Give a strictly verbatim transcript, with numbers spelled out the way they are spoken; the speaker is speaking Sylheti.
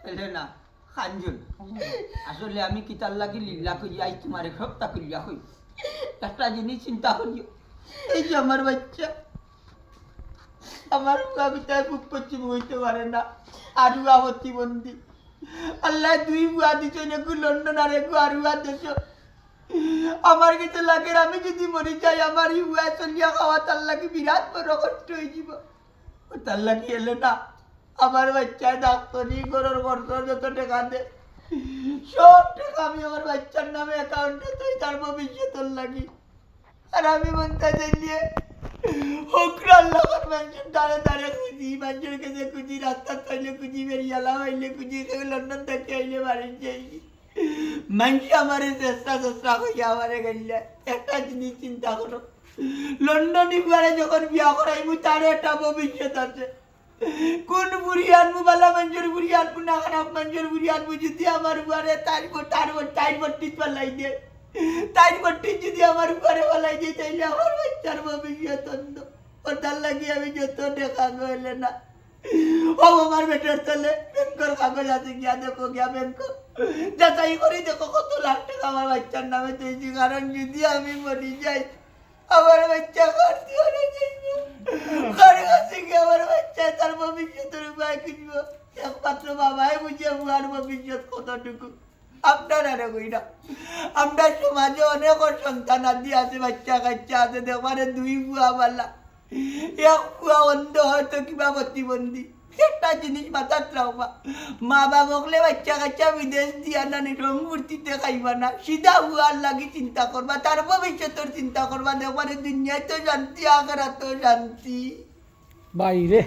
এলে না, কান্দিও না। আসলে আমি কিতার লাগি লিল্লা করি, আইজ তুমারে সবটা খুলিয়া কই। একটা জিনিস চিন্তা করিও, এই যে আমার বাচ্চা, আমার পুয়া বিটায় বুক পশ্চিম অইতে পারে না, আরুয়া প্রতিবন্ধী। আল্লায় দুই পুয়া দিছইন, এগু লন্ডন আর এগু আরুয়া দেশ। আমার গেছে লাগের আমি যুদি মরি যাই, আমার ই পুয়া চলিয়া খাওয়া তার লাগি বিরাট বড় কষ্ট অইযিবো। ও তার লাগি এলে না, আমার বাচ্চায় ডাক্তারি, ঘরর খরচর যত টেকা দে, সব টেকা আমি আমার বাচ্চার নামে অ্যাকাউন্টো থই, তার ভবিষ্যতর লাগি। আর আমি মনটা চাইলে হকরার লগর মানষর দ্বারে দ্বারে খুঁজি, মানষর গেছে খুঁজি, রাস্তাত পাইলে খুঁজি, বেরিয়ালা পাইলে খুঁজি, কেউ লন্ডন থাকি আইলে বাড়িত যাই। মানষে আমারে চেষ্টা চেষ্টা কইয়া আমারে গাইল্লা। একটা জিনিস চিন্তা করো, লন্ডনি পুয়ারে যখন বিয়া করাইমু, তারও একটা ভবিষ্যৎ আছে। কোন বুড়ি আনমু, বালা মানষর বুড়ি আনমু না খারাপ মানষর বুড়ি আনমু, যুদি আমার পুয়ারে তাইর ব-, তার ব-, তাইর বট্টিত ফালাই দে, তাইর বট্টিত যুদি আমার পুয়ারে ফালাই দে, তাইলে আমার বাচ্চার ভবিষ্যৎ অন্ধ। ও তার লাগি আমি যত টেকা গইলে না, ও আমার বেটার তলে ব্যাংকর কাগজ আছে, গিয়া দেখো, গিয়া ব্যাংক যাচাই করি দেখো কত লাখ টেকা আমার বাচ্চার নামে থইছি। কারণ যুদি আমি মরি যাই, আমার বাচ্চা কার দুয়ারে যাইবো? কার কাছে গিয়া আমার বাচ্চা তার ভবিষ্যতর উপায় খুঁজবো? একমাত্র বাবায় বুঝে পুয়ার ভবিষ্যৎ কতটুকু। আপনারারে কইরা, আমরার সমাজে অনেক সন্তানাদি আছে, বাচ্চা কাচ্চা আছে, দেখবারে দুই পুয়া বালা, এক পুয়া অন্ধ হয়তো কিবা প্রতিবন্ধী। একটা জিনিস মাথাত রাখবা, মা বাপ অকলে বাচ্চা কাচ্চা বিদেশ দিয়া না নি, রং ফুর্তিতে খাইবা না, সিধা পুয়ার লাগি চিন্তা করবা, তার ভবিষ্যতর চিন্তা করবা, দেখবারে দুনিয়াত তো শান্তি, আখেরাত তো শান্তি। বাইরে